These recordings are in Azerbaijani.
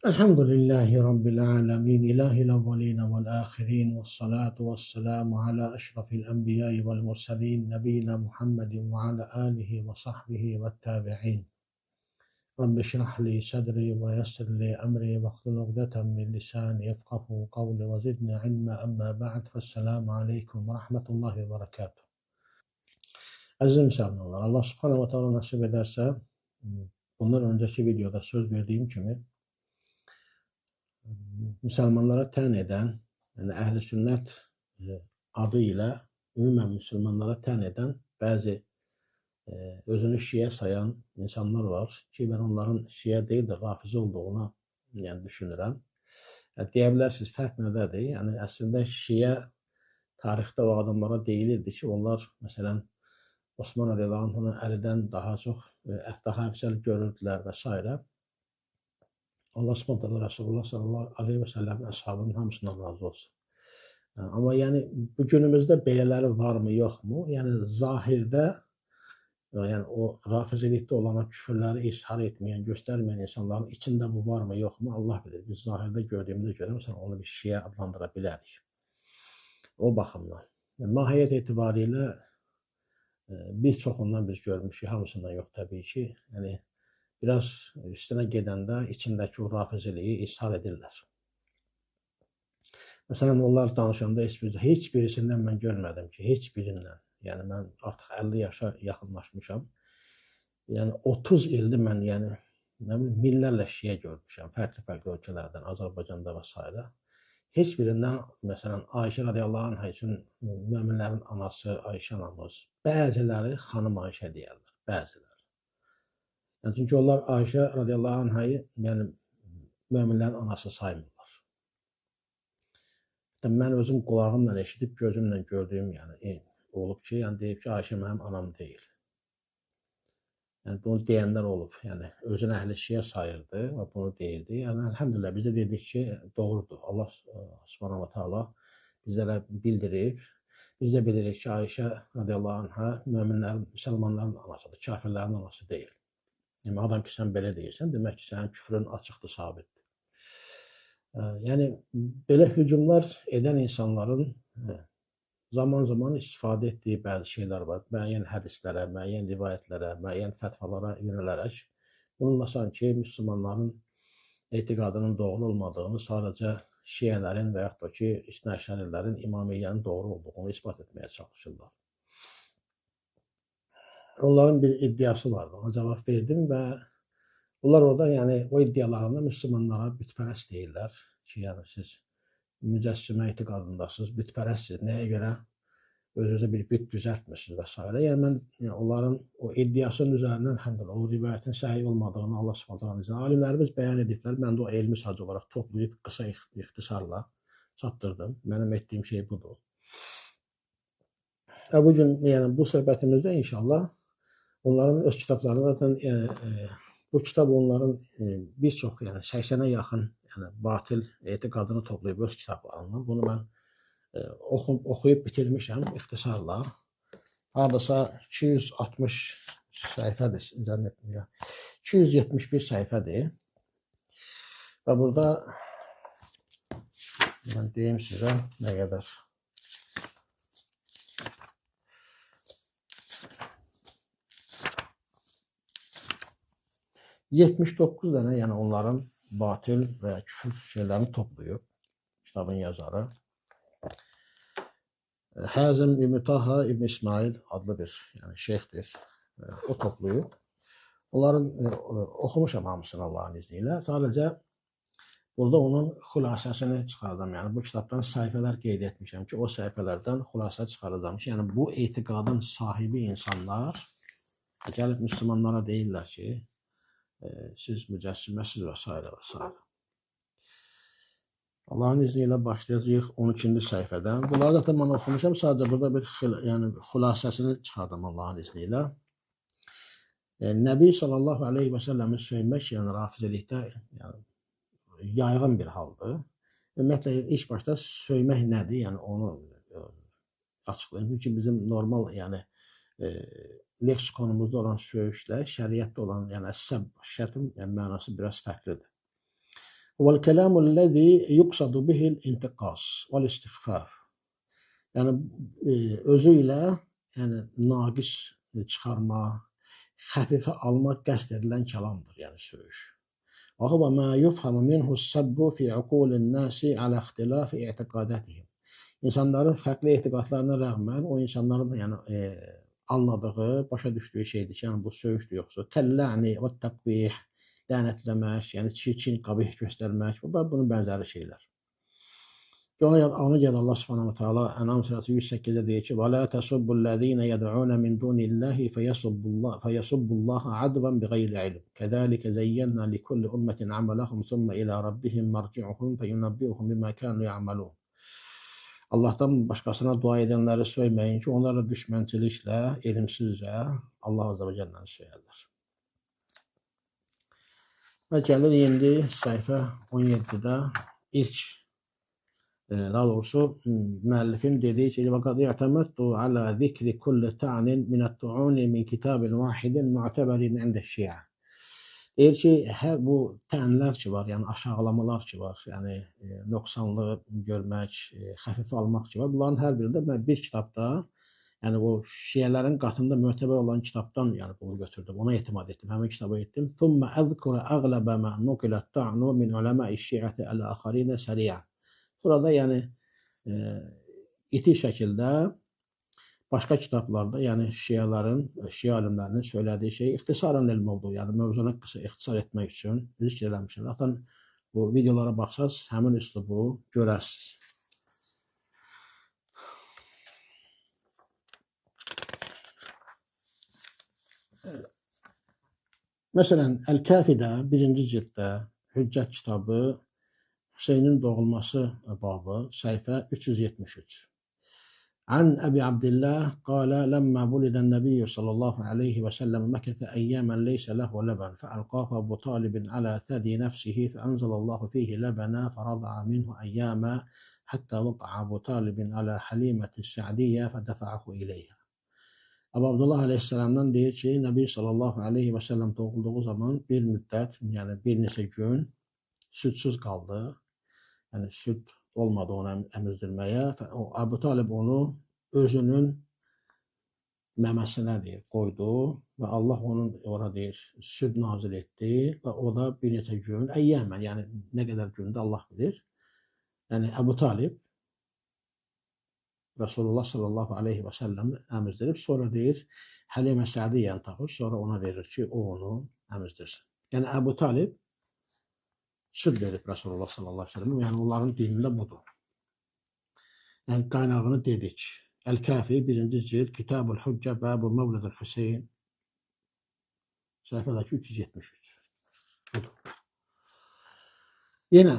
Elhamdülillahi Rabbil alemin, ilahil evveline vel ahirin, ve salatu ve selamu ala eşrafil enbiyai vel murselin, nebiyina Muhammedin ve ala alihi ve sahbihi ve tabi'in. Rabbi şrah li sadri ve yessir li emri ve hlul ugdeten min lisani yefkahu kavli ve zidni ilme, emma ba'd, fesselamu aleyküm ve rahmetullahi ve berekatuhu. Əziz müsəlmanlar, Allah subhanahu ve teala nasip ederse, bundan önceki videoda söz verdiğim kimi, müsəlmanlara tən edən, yəni əhl-i sünnət adı ilə ümumən müsəlmanlara tən edən bəzi özünü şiə sayan insanlar var ki, mən onların şiə deyil də rafizə olduğunu yəni düşünürəm. Deyə bilərsiniz, fərq nədədir? Yəni əslində şiə tarixdə o adamlara deyilirdi ki, onlar məsələn Osman radiyallahu anh'ın Əlidən daha çox, daha əfzəl görürdülər və s. Allah subhanahu teala Resulullah sallallahu aleyhi ve sellem'in əshabının hamısından razı olsun. Amma yəni bu günümüzdə belələri varmı, yoxmu? Yəni zahirdə, yəni o rafizilikdə olan o küfürləri ishar etməyən, göstərməyən insanların içində bu varmı, yoxmu? Allah bilir. Biz zahirdə gördüyümüzə görə məsələn onu bir şiə adlandıra bilərik. O baxımdan. Yəni, mahiyyət etibarilə bir çoxundan biz görmüşük, hamısından yox təbii ki. Yəni biraz üstünə gedəndə içindəki o rafiziliyi ishar edirlər. Məsələn, onlar danışanda heç birisindən mən görmədim ki, heç birindən. Yəni, mən artıq 50 yaşa yaxınlaşmışam. Yəni, 30 ildir mən, yəni, minlərlə şiə görmüşəm, fərqli-fərqli ölkələrdən, Azərbaycanda və s. Heç birindən, məsələn, Ayşə radiyallahu anha üçün möminlərin anası Ayşə anamız, bəziləri xanım Ayşə deyərlər, bəziləri. Yəni, çünki onlar Ayşə radiyallahu anhayı yəni, möminlərin anası saymırlar. Mən özüm qulağımla eşidib, gözümlə gördüyüm yəni, olub ki, yəni, deyib ki, Ayşə mənim anam deyil. Yəni, bunu deyənlər olub. Yəni, özünü əhl-i şiə sayırdı və bunu deyirdi. Yəni, əlhəmdülillah, biz də dedik ki, doğrudur. Allah subhanahu wa ta'ala bizlərə bildirib. Biz də bilirik ki, Ayşə radiyallahu anhə möminlərin, müsəlmanların anasıdır, kafirlərin anası deyil. Yəni, adam ki, sən belə deyirsən, demək ki, sənin küfrün açıqdır, sabitdir. Yəni, belə hücumlar edən insanların zaman-zaman istifadə etdiyi bəzi şeylər var. Müəyyən hədislərə, müəyyən rivayətlərə, müəyyən fətvalara yönələrək bununla sanki müsəlmanların etiqadının doğru olmadığını, sadəcə şiələrin və yaxud da ki, İsna-Əşərilərin, İmamiyyənin doğru olduğunu isbat etməyə çalışırlar. Onların bir iddiası vardı, ona cavab verdim və onlar orada yəni, o iddialarında müsəlmanlara bütpərəst deyirlər ki, yəni siz mücəssimə etiqadındasınız, bütpərəstsiniz, nəyə görə özünüzə bir büt düzəltmirsiniz və s. Yəni, mən yəni, onların o iddiasının üzərindən, həmdülillah, o rivayətin səhih olmadığını Allah subhanahu ta'ala izniyle alimlərimiz bəyan ediblər. Mən də o elmi sadəcə olaraq toplayıb qısa ixtisarla çatdırdım. Mənim etdiyim şey budur. Bugün, yəni bu söhbətimizdə inşallah onların öz kitablarında zaten bu kitab onların bir çox, yəni 80-ə yaxın yəni, batil etiqadını toplayıb öz kitablarından. Bunu mən oxuyub bitirmişəm ixtisarla. Hardasa 260 səhifədir, zənn etmirəm. 271 səhifədir. Və burada mən deyim sizə nə qədər. ...79 dənə, yəni onların batil və küfür şeylərini toplayıb kitabın yazarı. Həzim İbn Taha İbn İsmail adlı bir yəni, şeyxdir. O toplayıb. Onların oxumuşam hamısını Allahın izni ilə. Sadəcə burada onun xülasəsini çıxardım. Yəni bu kitabdan səhifələr qeyd etmişəm ki, o səhifələrdən xülasə çıxaracam ki, yəni bu etiqadın sahibi insanlar gəlib müsəlmanlara deyirlər ki, siz mücəssiməsiz və s. və s. Allahın izni ilə başlayacağıq 12-ci səhifədən. Bunları da mən oxumuşam. Sadəcə burada bir yəni, xülasəsini çıxardım Allahın izni ilə. Nəbi sallallahu aleyhi və səlləmi söymək, yəni rafizilikdə yəni, yayğın bir haldır. Ümumiyyətlə, ilk başda söymək nədir? Yəni onu açıqlayım. Çünki bizim normal, yəni leksikonumuzda olan söyüşlə şəriətdə olan, yəni səbb, şətim yəni, mənası biraz fərqlidir. Vel-kelamu ellezî yuqsadu bihil-intiqas vel-istixfaf. Yəni özü ilə yəni naqis çıxarma, xəfifə almaq qəsd edilən kəlamdır, yəni söyüş. Və huve mâ yufhamu minhu's-sabbu fî uqûlin-nâsi alə ixtilâfi i'tiqadətihim. İnsanların fərqli etiqadlarına rəğmən o insanların yəni anladığı, başa düşdüyü şeydir ki, yəni bu söyüşdür yoxsa kəl-la'ni və-təqbih, lənətləmək, yəni çirkin, qabih göstərmək və bunun bənzəri şeylər. Ona görə Allah Subhanahu wa Taala Ənam surəsi 108-də deyir ki: "Və la tasubbullezine yed'un min dunillahi feyasubbullaha advan bighayri ilm. Kezalike zeyyenna likulli ummetin amalahum thumma ila rabbihim marci'uhum feyunabbi'uhum bima kanu ya'malun." Allahdan başqasına dua edənləri söyməyin ki, onlara düşmənçiliklə, elmsizcə Allah Azza və Cəlləni söyərlər. Və gəlir indi səhifə 17-də ilk, daha doğrusu müəllifin dediyi ki, وَقَدْ اِعْتَمَدْتُ عَلَى ذِكْرِ كُلِّ تَعْنٍ مِنَ الطُّعُونِ مِنْ كِتَابٍ وَاحِدٍ مُعْتَبَرٍ عِنْدَ الشِّيعَ. Deyir ki, hər bu tənlər ki var, yəni aşağılamalar ki var, yəni nöqsanlığı görmək, xəfifə almaq ki var. Bunların hər birində mən bir kitabda, yəni o şiələrin qatında mötəbər olan kitabdan yəni bunu götürdüm, ona etimad etdim, həmin kitaba etdim. ثُمَّ أَذْكُرَ أَغْلَبَ مَا نُقِلَ الطَّعْنُ مِنْ عُلَمَاءِ الشِّيعَةِ الْآخَرِينَ سَرِيعًا. Burada yəni iti şəkildə başqa kitablarda, yəni şiələrin, şiə alimlərinin söylədiyi şey ixtisaran lil mövzu, yəni mövzunu qısa ixtisar etmək üçün zikr eləmişəm. Zaten bu videolara baxsaz həmin üslubu görərsiniz. Məsələn, Əl-Kafidə birinci cilddə Hüccət kitabı Hüseynin doğulması babı, səhifə 373. An Əbi Abdillah qala lamma vulidan nabiyyu sallallahu alayhi və səlləm məkətə əyyamən leysə lehu leban fəalqahu Əbu Talibin alə thədi nəfsihi fəanzalallahu fihi lebana fərada'a minhu əyyama həttə vəqa'a Əbu Talibin alə Haliməti Sə'diyyə fədəfa'ahu ileyhə. Əbu Abdullah aleyhisselamdan deyir ki, Nəbi sallallahu aleyhi və səlləm doğulduğu zaman bir müddət, yəni bir neçə gün südsüz qaldı. Yəni süd olmadı onu əmizdirməyə. Əbu Talib onu özünün məməsinə deyir, qoydu və Allah onun ora deyir, süd nazil etdi və o da bir neçə gün, əyyəmən, yəni nə qədər gündür Allah bilir. Yəni Əbu Talib Rasulullah sallallahu aleyhi və səlləm əmizdirib, sonra deyir, Həlimə Sədiyyəni tapır, sonra ona verir ki, o onu əmizdirsin. Yəni Əbu Talib süd verib Rasulullah sallallahu aleyhi və səlləm, yəni onların dinində budur. Yəni qaynağını dedik. Əl-Kafi, birinci cild, Kitab-ül Hüccə, Bəbu Mevlidül Hüseyin, səhifədəki 373. Budur. Yenə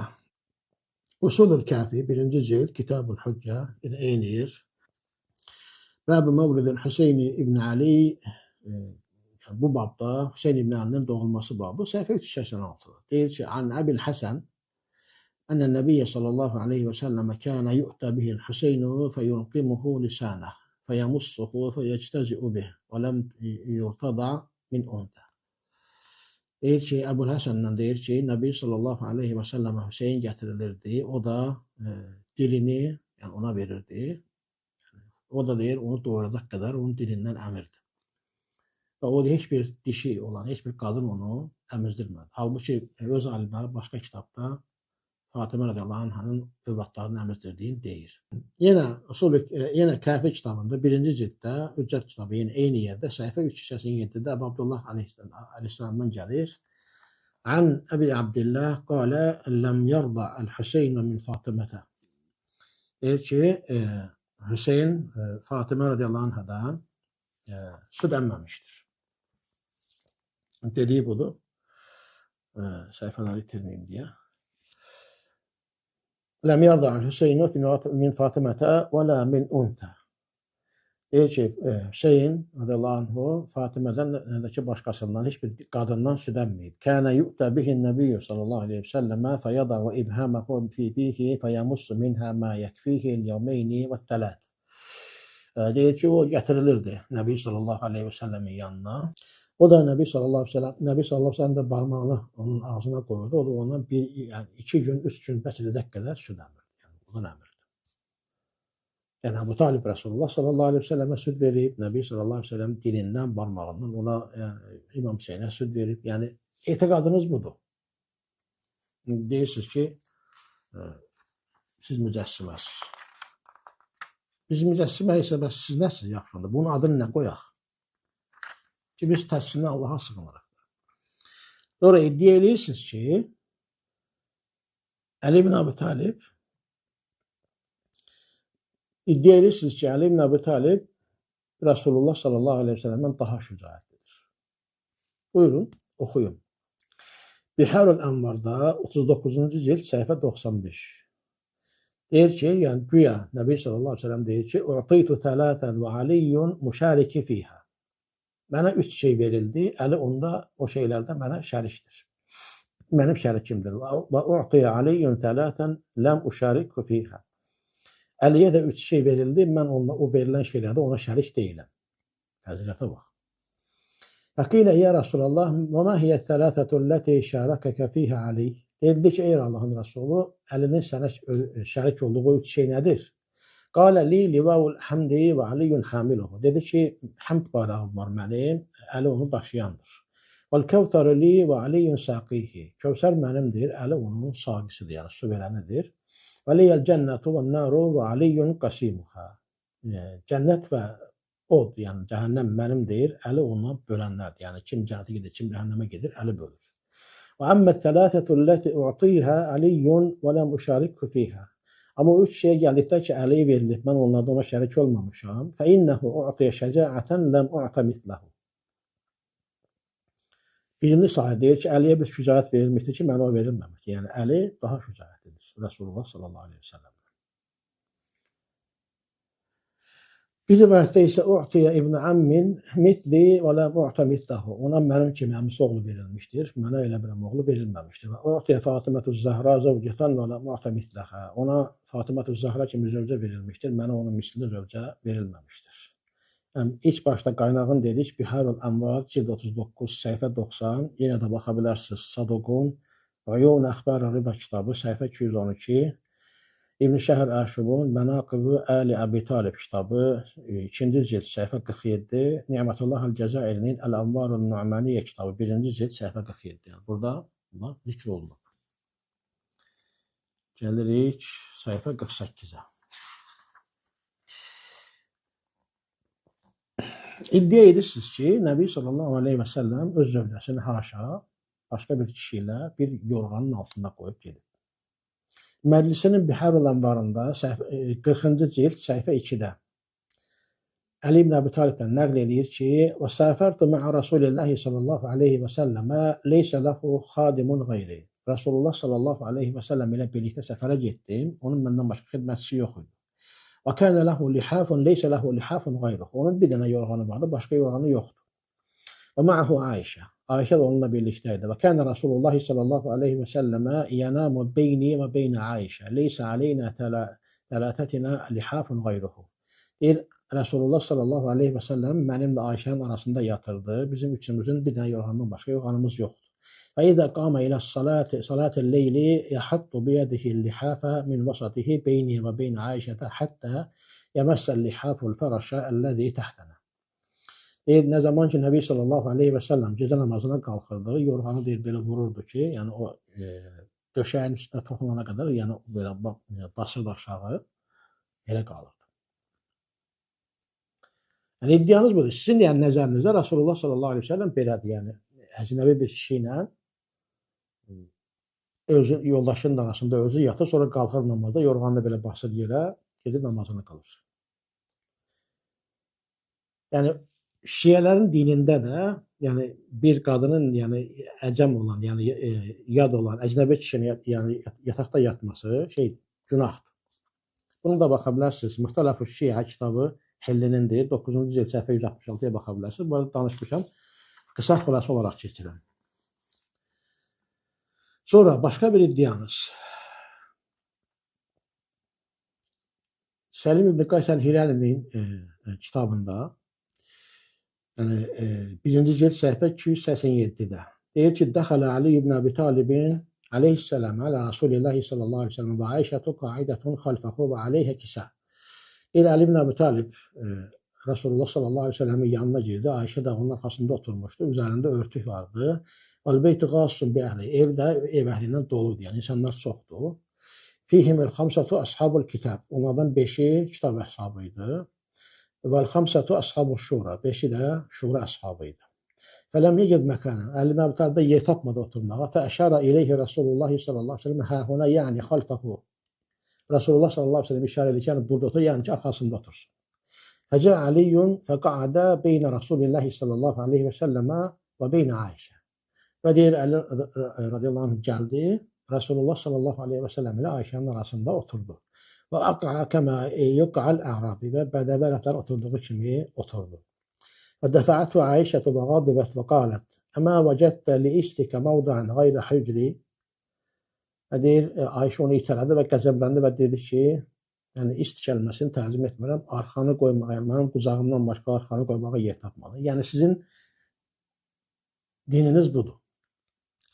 Usulül Kafi, birinci cild, Kitab-ül Hüccə, yenə eyni yer. Bəbu Mevlidül Hüseyni İbn Ali, bu babda Hüseyin İbn Ali'nin doğulması babı, səhifə 386-da. Deyir ki, An Əbil Həsən, Ənə Nəbiyyə sallallahu aleyhi və səlləm kənə yu'tə bihil Hüseynu fəyulqimuhu lisanəh, fəyəmussuhu fəyəctəzi'u bih və ləm yurtada min untə. Deyir ki, Əbul Həsəndən deyir ki, Nəbi sallallahu aleyhi və səlləmə Hüseyin gətirilirdi, o da dilini yəni ona verirdi. Yəni, o da deyir, onu doyuracaq qədər onun dilindən əmirdi. Və o da heç bir dişi olan, heç bir qadın onu əmizdirmədi. Halbuki öz alimləri başqa kitabda Fatimə radiyallahu anhanın övladlarını əmizdirdiyini deyir. Yenə Kafi kitabında birinci cilddə, Hüccət kitabı yenə eyni yerdə, səhifə 387-də Əbu Abdullah aleyhisselamdan gəlir. An Əbi Abdillah qalə ləm yarda el-Hüseyn min Fatimətə. Deyir ki, Hüseyn Fatimə radiyallahu anhadan süd əmməmişdir. Dediyi budur. Səhifələri itirməyim deyə. Ləm yarda el-Hüseynu min Fatimətə və la min untə. Deyir ki, Hüseyin radiyallahu anhu Fatimədən nə ki başqasından, heç bir qadından süd əmməyib. Kənə yu'tə bihin nəbiyyü sallallahu aleyhi və səlləmə fəyadağı ibhəməhu fi fihi fəyəmussu minhə mə yəkfihi el-yevmeyni və thələt. Deyir ki, o gətirilirdi Nəbi sallallahu aleyhi və səlləmin yanına O da Nəbi sallallahu əleyhi və səlləm də barmağını onun ağzına qoyurdu. O da ondan bir, yəni 2 gün, 3 gün bəs edəcək qədər süd əmirdi. Yəni ondan əmirdi. Yəni Əbu Talib Rəsulullah sallallahu əleyhi və səlləmə süd verib, Nəbi sallallahu əleyhi və səlləm dilindən, barmağından ona, yəni İmam Hüseynə süd verib. Yəni etiqadınız budur. Deyirsiniz ki, siz mücəssiməsiniz. Biz mücəssimə isə bəs siz nəsiniz yaxşı onda? Bunun adını nə qoyaq? Ki, biz təslimlə Allaha sığınırıq. Sonra iddia edirsiniz ki, Əli ibn Əbi Talib iddia edirsiniz ki, Əli ibn Əbi Talib Rəsulullah sallallahu əleyhi və səlləmdən daha şücaətlidir. Buyurun, oxuyun. Biharul Ənvarda 39-cu cild səhifə 95. Deyir ki, yəni güya Nəbi sallallahu əleyhi və səlləm deyir ki, "U'titu thalathan və Aliyyun müşariki fiha." Mənə 3 şey verildi, Əli onda o şeylərdə mənə şərikdir. Mənim şərikimdir. Və u'tiya Aliyyun thalathan lam uşariku fiha. Əliyə də 3 şey verildi, mən onunla, o verilən şeylərdə ona şərik deyiləm. Fəzilətə bax. Fəqilə ya Rəsulallah, və mə hiyə thalathatu allati şarakaka fiha Ali? Dedi ki, ey Allahın Rəsulu, Əlinin sənə şərik olduğu 3 şey nədir? Qalə li livaul hamdi və Aliyyun hamiluhu. Dedi ki, həmd bayrağım var mənim, Əli onu daşıyandır. Vəl kəvtəru li və Aliyyun saqihi. Kəvsər mənimdir, Əli onun saqisidir, yəni su verənidir. Və liyəl cənnətu və naru və Aliyyun qasimuha. Cənnət və od, yəni cəhənnəm mənimdir, Əli ona bölənlərdir. Yəni kim cənnətə gedir, kim cəhənnəmə gedir, Əli bölür. Və əmmə thalathatu allati u'tiha Aliyyun və lam uşarikhu fiha. Amma o 3 şeyə gəldikdə ki, Əliyə verilib, mən onlarda ona şərik olmamışam. Fə innehu u'tiya şəca'atan lam u'ta mislahu. Birini sahib deyir ki, Əliyə bir şücaət verilmişdi ki, mənə o verilməmişdi. Yəni Əli daha şücaətlidir Rəsulullah sallallahu əleyhi və səlləm. Bir rivayətdə isə u'tiya ibn ammin mitli və lam u'ta mislahu. Ona mənim kimi əmisi oğlu verilmişdir. Mənə elə bir oğlu verilməmişdir. Və u'tiya Fatımatuz Zahra zövcətan və lam u'ta mislaha. Ona Fatımatuz Zahra kimi zövcə verilmişdir. Mənə onun misli zövcə verilməmişdir. Yəni ilk başda qaynağın dedik Biharul Ənvar cild 39 səhifə 90. Yenə də baxa bilərsiniz Saduqun Uyun Əxbar Rida kitabı səhifə 212. İbn Şəhr Əşubun Mənaqibü Əli Əbi Talib kitabı 2-ci cild səhifə 47, Ni'mətullah Əl-Cəzairinin Əl-Ənvarun Nu'maniyyə kitabı 1-ci cild səhifə 47. Yəni burada bunlar zikr olunub. Gəlirik səhifə 48-ə. İddia edirsiniz ki, Nəbi sallallahu əleyhi və səlləm öz zövcəsini haşa başqa bir kişi ilə bir yorğanın altında qoyub gedib. Məclisinin Biharul Ənvarında 40-cı cild səhifə 2-də Əli ibn Əbi Talibdən nəql eləyir ki, "Və səfərtu ma'a Rasulillahi sallallahu əleyhi və səlləmə leysə lehu xadimun qeyri." Rasulullah sallallahu əleyhi və səlləm ilə birlikdə səfərə getdim. Onun məndən başqa xidmətçisi yox idi. Və kana lehu lihafun leysə lehu lihafun qeyruhu. Onun bir dənə yorğanı vardı, başqa yorğanı yoxdur. Və ma'ahu Ayşə. Ayşə də onunla birlikdə idi. Və kana Rasulullah sallallahu əleyhi və səlləmə yanamu beyni və beyni Ayşə. Leysə aleyna tələtətinə lihafun qeyruhu. Deyir, Rasulullah sallallahu əleyhi və səlləm mənimlə Ayşənin arasında yatırdı. Bizim üçümüzün bir dənə yorğandan başqa yorğanımız yoxdur. Və izə qama ilə salatil leyli yahattu biyadihi lihafə min vasatihi beyni və beyni Ayşətə həttə yəməssəl lihaful fərəşə əlləzi təhtənə. Deyir, nə zaman ki, Nəbi sallallahu əleyhi və səlləm gecə namazına qalxırdı, yorğanı deyir, belə vururdu ki, yəni o döşəyin üstünə toxunana qədər, yəni belə basırdı aşağı, elə qalırdı. Yəni iddianız budur. Sizin yəni nəzərinizdə Rasulullah sallallahu əleyhi və səlləm belədir, yəni əcnəbi bir kişi ilə özü yoldaşının arasında özü yatır, sonra qalxır namazda, yorğanı belə basır yerə, gedir namazını qılır. Yəni Şiələrin dinində də, yəni bir qadının, yəni əcəm olan, yəni yad olan əcnəbi kişinin yəni yataqda yatması şey günahdır. Bunu da baxa bilərsiniz. Müxtələf-ü Şiə kitabı Hillinindir. 9-cu cild səhifə 166-ya baxa bilərsiniz. Bu arada danışmışam. Qısa xülasə olaraq keçirəm. Sonra başqa bir iddianız. Səlim ibn Qays əl-Hiləlinin kitabında Yəni, birinci cild səhifə 287-də. Deyir ki, dəxələ Ali ibn Əbi Talibin aleyhissalam alə Rasulillahi sallallahu aleyhi ve sellem və Ayşətu qaidətun xalfəhu və aleyhə kisə. Deyir, Ali ibn Əbi Talib Rasulullah sallallahu aleyhi ve sellemin yanına girdi. Ayşə də onun arxasında oturmuşdu. Üzərində örtük vardı. Vəl-beytü qassun bi əhli. Ev də ev əhlindən doludur. Yəni, insanlar çoxdur. Fihimil xamsatu əshabul kitab. Onlardan 5-i kitab əshabı idi. Vəl-xamsatu əshabul şura. 5-i də şura əshabı idi. Fələm yecid məkanən. Əli ibn Əbi Talib də yer tapmadı oturmağa. Fəəşara ileyhi Rasulullah sallallahu aleyhi ve sellem həhuna, yəni xalfəhu. Rasulullah sallallahu aleyhi ve sellem işarə edir ki, yəni burada otur, yəni ki, arxasında otursun. Fəcə Aliyyun fəqadə beynə Rasulillahi sallallahu aleyhi və səlləmə və beynə Ayşə. Və deyir, Əli radiyallahu anh gəldi, Rasulullah sallallahu aleyhi və səlləm ilə Ayşənin arasında oturdu. Və aq'a kəmə yuq'al a'rabi və bədəvi ərəblər oturduğu kimi oturdu. Və dəfəətü Ayşətu və qadibət və qalət əmə vəcəddə li istikə mavda'an qayrə hücri. Və deyir, Ayşə onu itələdi və qəzəbləndi və dedi ki, yəni ist kəlməsini tərcümə etmirəm, arxanı qoymağa, mənim qucağımdan başqa arxanı qoymağa yer tapmadı. Yəni sizin dininiz budur.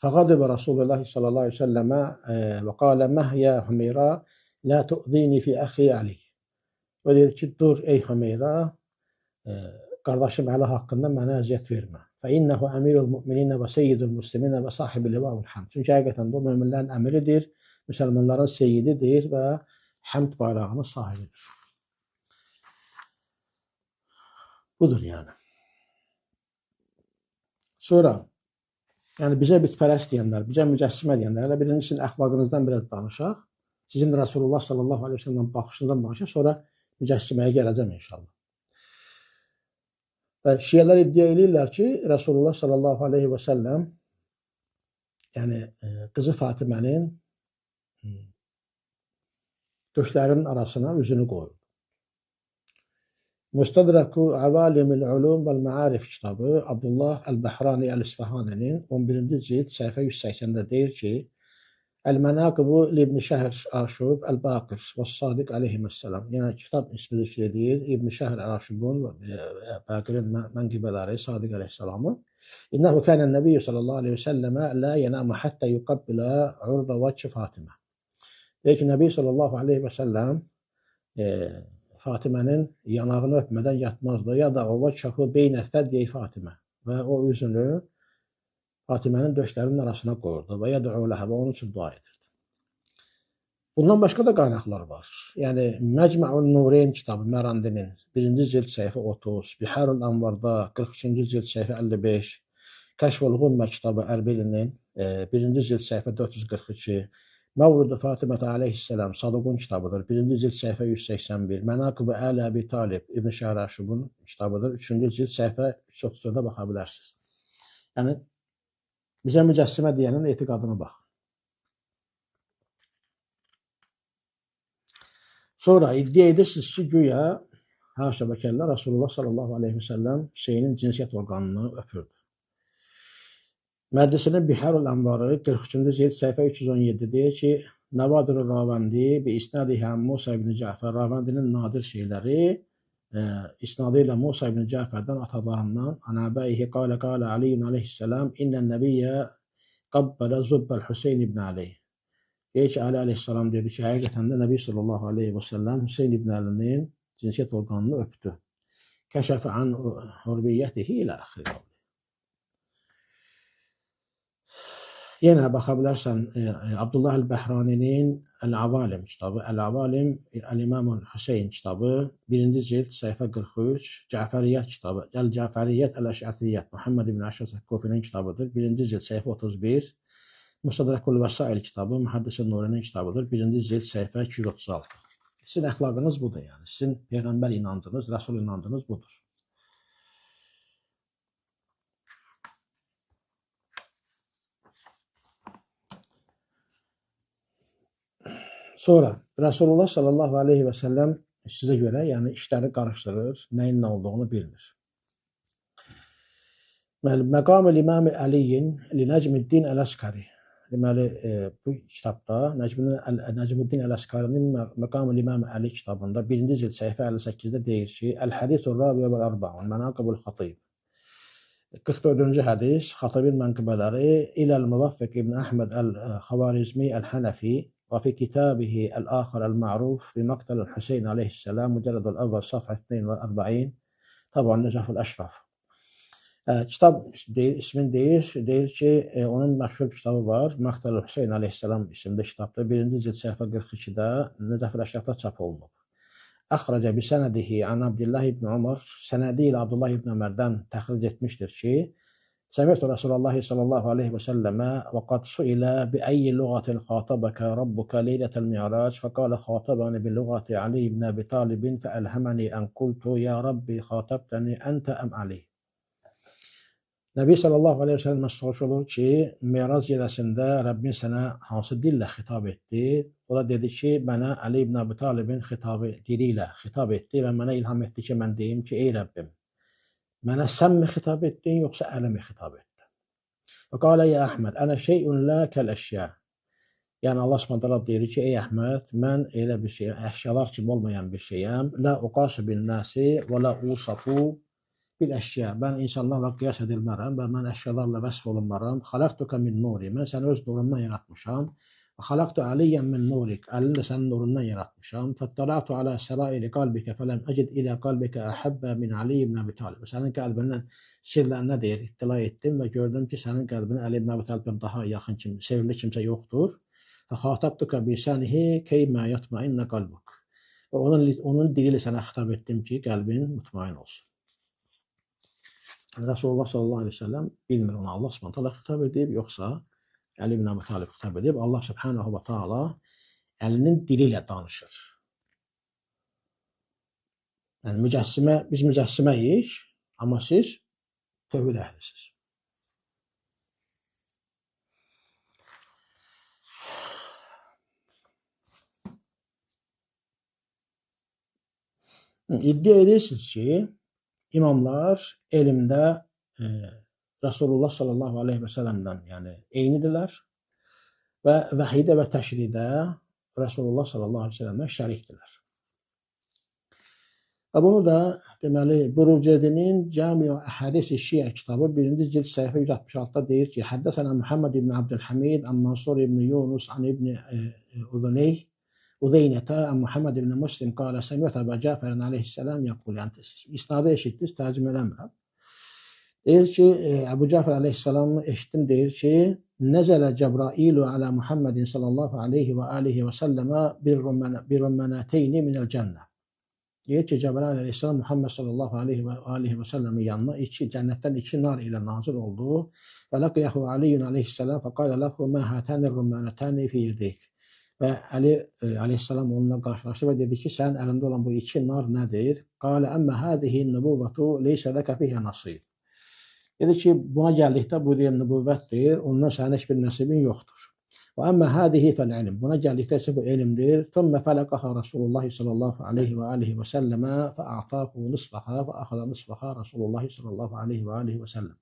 Fəqadibə Rasulullah sallallahu aleyhi ve səlləmə və qalə məhyə Hümeyra la tu'zini fi əxi Ali. Və deyir ki, dur ey Hümeyra, qardaşım Əli haqqında mənə əziyyət vermə. Fə innəhu əmirul müminə və seyyidul musliminə və sahibi livavul həmd. Çünki həqiqətən bu möminlərin əmiridir, müsəlmanların seyyididir və həmd bayrağının sahibidir. Budur yəni. Sonra, yəni bizə bütpərəst deyənlər, bizə mücəssimə deyənlər, hələ birincisinin əxlaqınızdan biraz danışaq. Sizin Rasulullah sallallahu aleyhi ve sellem'in baxışından danışaq, sonra mücəssiməyə gələcəm inşallah. Və şiələr iddia eləyirlər ki, Rasulullah sallallahu aleyhi və səlləm, yəni qızı Fatimənin döşlərinin arasına üzünü qoyurdu. Müstədraku Avalimil Ulum vəl Məarif kitabı Abdullah Əl-Bəhrani Əl-İsfahaninin 11-ci cild səhifə 180-də deyir ki, Əl-Mənaqibu İbn Şəhr Aşub Əl-Baqir və Sadiq aleyhissalam. Yəni kitab ismi zikr edir İbn Şəhr Aşubun və Baqirin mənqibələri Sadiq aleyhissalamın. İnnehu kana nəbiyyü sallallahu aleyhi və səlləmə la yanamu hatta yuqabbilə urda vəchi Fatimə. Deyir ki, Nəbi sallallahu aleyhi və səlləm Fatimənin yanağını öpmədən yatmazdı. Ya da o vəcəhu beynə fədyeyi Fatimə və o üzünü Fatimənin döşlərinin arasına qoyurdu və yəd'u ləhə və onun üçün dua edirdi. Bundan başqa da qaynaqlar var. Yəni Məcməun Nureyn kitabı Mərandinin 1-ci cild səhifə 30, Biharul Anvarda 43-cü cild səhifə 55, Kəşful Ğummə kitabı Ərbilinin 1-ci cild səhifə 442, Məvlud-u Fatimə aleyhisselam Saduqun kitabıdır. 1-ci cild səhifə 181, Mənaqib-i Əli Əbi Talib İbn Şəhraşubun kitabıdır. 3-cü cild səhifə 334-də baxa bilərsiniz. Yəni bizə mücəssimə deyənin etiqadına bax. Sonra iddia edirsiniz ki, güya haşa və kəllə Rasulullah sallallahu aleyhi və səlləm Hüseynin cinsiyyət orqanını öpürdü. Mədlisinin Biharul Anvarı 43-cü cild səhifə 317 deyir ki, Nəvadir-ü Ravəndi bi isnadihi an Musa ibn Cəfər. Ravəndinin nadir şeyləri isnadı ilə Musa ibn Cəfərdən atalarından anabəyihi qalə qalə Aliyyun aleyhissalam innən nəbiyyə qabbələ zubbəl Hüseyn ibn Ali. Deyir ki, Ali aleyhissalam dedi ki, həqiqətən də Nəbi sallallahu aleyhi və səlləm Hüseyn ibn Əlinin cinsiyyət orqanını öpdü. Kəşəfə an hurbiyyətihi ilə əxir. Yenə baxa bilərsən Abdullah Əl-Bəhraninin Əl-Avalim kitabı, Əl-Avalim Əl-İmam Hüseyn kitabı, 1-ci cild səhifə 43, Cəfəriyyət kitabı, Əl-Cəfəriyyət Əl-Əşətiyyət Muhammed ibn Əşrəf Kufinin kitabıdır, 1-ci cild səhifə 31, Mustadrakul Vəsail kitabı, Mühəddis Nurinin kitabıdır, 1-ci cild səhifə 236. Sizin əxlaqınız budur yəni, sizin Peyğəmbər inancınız, Rəsul inancınız budur. Sonra Rasulullah sallallahu aleyhi və səlləm sizə görə, yəni işləri qarışdırır, nəyin nə olduğunu bilmir. Deməli, Məqam-ül İmam Əliyin li Nəcmiddin Əl-Əskari. Deməli, bu kitabda Nəcmiddin Əl-Əskarinin Məqam-ül İmam Əli kitabında 1-ci cild səhifə 58-də deyir ki, Əl-Hədithur Rabiə vəl-Ərbaun, Mənaqibul Xatib. 44-cü hədis, Xatabin mənqıbələri İləl Müvəffiq İbn Əhməd Əl-Xavarizmi Əl-Hənəfi və fi kitabihi Əl-Axir Əl-Ma'ruf bi Məqtəl Hüseyn aleyhissalam mücəllədül əvvəl safhə 42 taban Nəcəfül Əşraf. Kitab deyir, ismini deyir, deyir ki, onun məşhur kitabı var. Məqtəl Hüseyn aleyhissalam isimli kitabdır. 1-ci cild səhifə 42-də Nəcəfül Əşrafda çap olunub. Əxrəcə bi sənədihi an Abdullah ibn Umar, sənədi ilə Abdullah ibn Ömərdən təxric etmişdir ki, Səmi'tu Rasulullah sallallahu aleyhi və səlləmə və qad suilə bi əyyi lüğatin xatabaka rabbuka leylətel mi'rac fəqalə xatabani bi lüğati Ali ibn Əbi Talibin fəəlhəməni ən qultu ya Rabbi xatabtəni əntə əm Ali. Nəbi sallallahu aleyhi və səlləmə soruşulur ki, Mirac gecəsində Rəbbin sənə hansı dillə xitab etdi? O da dedi ki, mənə Ali ibn Əbi Talibin xitabı dili ilə xitab etdi və mənə ilham etdi ki, mən deyim ki, ey Rəbbim, mənə sən mi xitab etdin, yoxsa Əli mi xitab etdi? Və qalə ya Əhməd, ənə şeyun la kəl əşya. Yəni Allah Subhanahu taala deyir ki, ey Əhməd, mən elə bir şey, əşyalar kimi olmayan bir şeyəm. La uqasu bin nasi və la usafu bil əşya. Mən insanlarla qiyas edilmərəm və mən əşyalarla vəsf olunmaram. Xalaqtuka min nuri. Mən səni öz nurumdan yaratmışam. Xalaqtu Aliyyən min nurik. Əlini də sənin nurundan yaratmışam. Fəttala'tu alə sərairi qalbikə fələm əcid ilə qalbikə əhəbbə min Ali ibn Əbi Talib. Sənin qəlbindən sirlərinə deyir, ittila etdim və gördüm ki, sənin qəlbinə Əli ibn Əbi Talibdən daha yaxın kim, sevimli kimsə yoxdur. Fəxatabtuka bisanihi keymə yatmainnə qalbuk. Və onun dili ilə sənə xitab etdim ki, qəlbin mutmain olsun. Rasulullah sallallahu aleyhi ve sellem bilmir ona Allah subhanahu taala xitab edib, yoxsa Əli ibn Əbi Talib xitab edib. Allah subhanahu və taala Əlinin dili ilə danışır. Yəni mücəssimə, biz mücəssiməyik, amma siz tövhid əhlisiniz. İddia edirsiniz ki, imamlar elmdə Rasulullah sallallahu aleyhi və səlləmdən yəni eynidirlər və vəhidə və təşridə Rasulullah sallallahu aleyhi və səlləmdən şərikdirlər. Və bunu da deməli Burucerdinin Cami-ü Əhadis-i Şiə kitabı 1-ci cild səhifə 166-da deyir ki, Həddəsənə Muhammed ibn Abdülhamid an Mansur ibn Yunus an ibn Uzuneyh Uzeynətə ən Muhammed ibn Müslim qalə səmi'tu Əbə Cəfərin aleyhissalam yəqul. Yəni isnadı eşitdiniz, tərcümə eləmirəm. Deyir ki, Əbu Cəfər aleyhissalamı eşitdim, deyir ki, Nəzələ Cəbrailu alə Muhammedin sallallahu aleyhi və alihi və səlləmə bir rümənəteyni minəl cənnə. Deyir ki, Cəbrail aleyhissalam Muhammed sallallahu aleyhi və alihi və səlləmin yanına cənnətdən iki nar ilə nazil oldu. Və ləqiyahu Aliyyun aleyhissalam fəqalə ləhu mə hətənir rümənətəni fi yedeyk. Və Əli aleyhissalam onunla qarşılaşdı və dedi ki, sənin əlində olan bu iki nar nədir? Qalə əmmə hədihi nübuvvətu leysə ləkə fiyhə nasib. Dedi ki, buna gəldikdə bu deyir nübuvvətdir, ondan sənin heç bir nəsibin yoxdur. Və əmmə hədihi fəl ilm. Buna gəldikdə isə bu elmdir. Thumma fəlaqaha Rasulullah sallallahu aleyhi və alihi və səlləmə fə'atahu nisfaha və əxədə nisfaha Rasulullah sallallahu aleyhi və alihi və səlləm.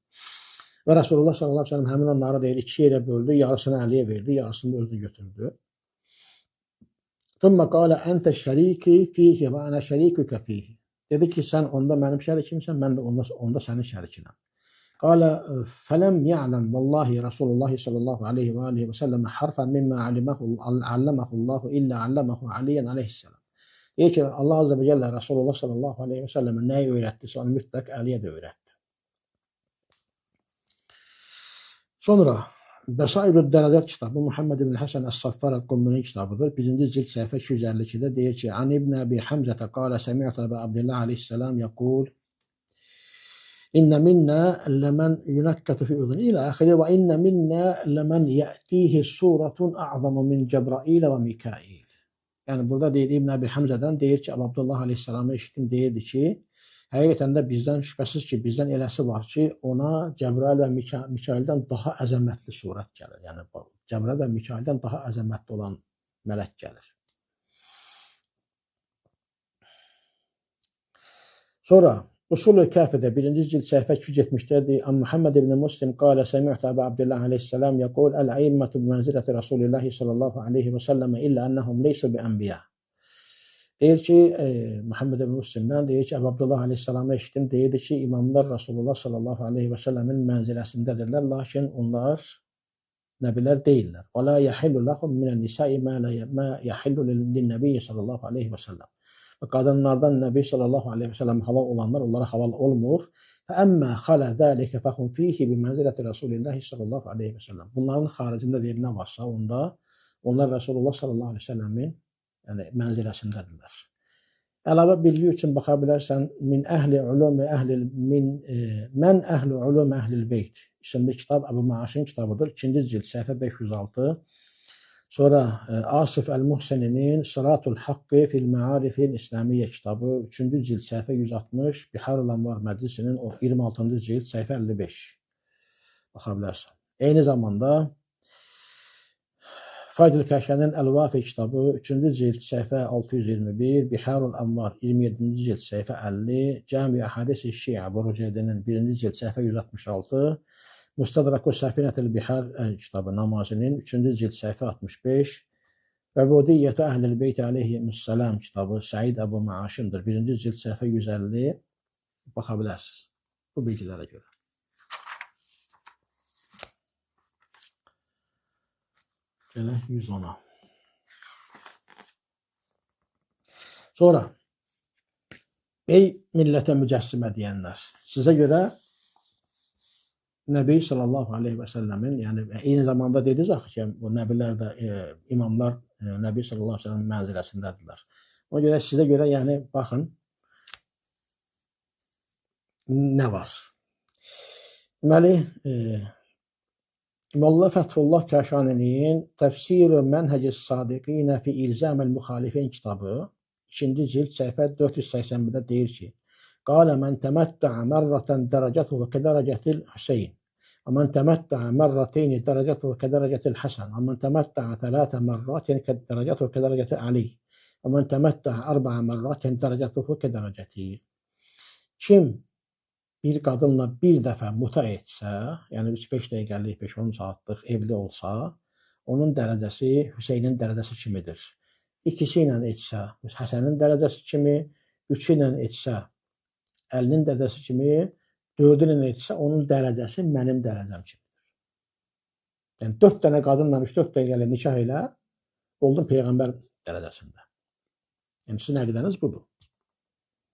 Və Rasulullah sallallahu aleyhi və səlləm həmin onları deyir, iki yerə böldü, yarısını Əliyə verdi, yarısını da özünə götürdü. Thumma qala ente şəriki fihi və ana şərikuke fihi. Dedi ki, sən onda mənim şərikimsən, mən də onda sənin şərikinəm. Qala fələm ya'ləm vallahi Rasulullah sallallahu aleyhi və alihi və səlləm harfən mimma alləməhu Allahu illə alləməhu Aliyyan aleyhissalam. Deyir ki, Allah azze və cəllə Rasulullah sallallahu aleyhi və səlləmə nəyi öyrətdisə, onu mütləq Əliyə də öyrətdi. Sonra Bəsairü Dərəcət kitabı Muhammed ibn Həsən Əs-Saffar Əl-Qumminin kitabıdır. 1-ci cild səhifə 252-də deyir ki, An ibn Əbi Həmzətə qalə səmi'tu Əbə Abdillah aleyhissalam yəqul İnnə minnə ləmən yunəkkətu fi udhuni ilə əxiri və innə minnə ləmən yətihi suratun a'zamu min Cəbrailə və Mikail. Yəni burada deyir İbn Əbi Həmzədən deyir ki, Əbu Abdullah aleyhissalamı eşitdim, deyirdi ki, həqiqətən də bizdən şübhəsiz ki, bizdən eləsi var ki, ona Cəbrail və Mikaildən daha əzəmətli surət gəlir. Yəni Cəbrail və Mikaildən daha əzəmətli olan mələk gəlir. Sonra Usul-ü Kəfidə 1-ci cild səhifə 270-dədir. Ən Muhammed ibn Müslim qalə səmi'tu Əbə Abdillah aleyhissalam yəqul əl-əimmətu bi mənziləti Rasulillahi sallallahu aleyhi və səlləmə illə ennəhum leysu bi ənbiya. Deyir ki, Muhammed ibn Müslimdən deyir ki, Əbu Abdullah aleyhissalamı eşitdim. Deyirdi ki, imamlar Rasulullah sallallahu aleyhi və səlləmin mənziləsindədirlər, lakin onlar nəbilər deyillər. Və la yahillu lahum minən nisa'i mə yahillu lin-nəbiyyi sallallahu aleyhi və səlləm. Və qadınlardan Nəbi sallallahu aleyhi və səlləm halal olanlar onlara halal olmur. Fəəmmə xalə zəlikə fəhum fihi bi mənziləti Rasulillahi sallallahu aleyhi və səlləm. Bunların xaricində deyir nə varsa onda onlar Rasulullah sallallahu aleyhi və səlləmin yəni mənziləsindədirlər. Əlavə bilgi üçün baxa bilərsən min əhli ulumi əhli min mən əhli ulumi əhlil beyt isimli kitab Əbu Maaşın kitabıdır. 2-ci cild səhifə 506. Sonra Asif Əl-Muhsininin Sıratul Haqqı fil Məarifil İslamiyyə kitabı 3-cü cild səhifə 160, Biharul Anvar Məclisinin 26-cı cild səhifə 55. Baxa bilərsən. Eyni zamanda Faydül Kəşənin Əl-Vafi kitabı 3-cü cild səhifə 621, Biharul Anvar 27-ci cild səhifə 50, Cami Əhadis-i Şiə Borucerdinin 1-ci cild səhifə 166, Mustadraku Səfinətül Bihar kitabı Namazinin 3-cü cild səhifə 65, Übudiyyətü Əhlil Beyt aleyhissalam kitabı Səid Əbu Maaşındır. 1-ci cild səhifə 150, baxa bilərsiniz bu bilgilərə görə. Gələk 110-a. Sonra, ey millətə mücəssimə deyənlər, sizə görə Nəbi sallallahu aleyhi və səlləmin, yəni eyni zamanda dediniz axı ki, bu nəbilər də, imamlar Nəbi sallallahu aleyhi və səlləmin mənziləsindədirlər. Ona görə sizə görə, yəni baxın, nə var? Deməli, Molla Fəthullah Kəşaninin Təfsir-i Mənhəc-i Sadiqinə fi İlzam-ül Müxalifin kitabı 2-ci cild səhifə 481-də deyir ki, Qalə mən təməttəə mərrətən dərəcətuhu kədərəcətil Hüseyin və mən təməttəə mərrəteyni dərəcətuhu kədərəcətil Həsən və mən təməttəə tələtə mərratin dərəcətuhu kədərəcətil Ali və mən təməttəə ərbəə mərratin dərəcətuhu kədərəcəti. Kim bir qadınla bir dəfə muta etsə, yəni 3-5 dəqiqəlik, 5-10 saatlıq evli olsa, onun dərəcəsi Hüseynin dərəcəsi kimidir. İkisi ilə etsə, Həsənin dərəcəsi kimi, üçü ilə etsə, Əlinin dərəcəsi kimi, dördü ilə etsə, onun dərəcəsi mənim dərəcəm kimidir. Yəni, 4 dənə qadınla 3-4 dəqiqəlik nikah ilə oldun Peyğəmbər dərəcəsində. Yəni, sizin əqidəniz budur.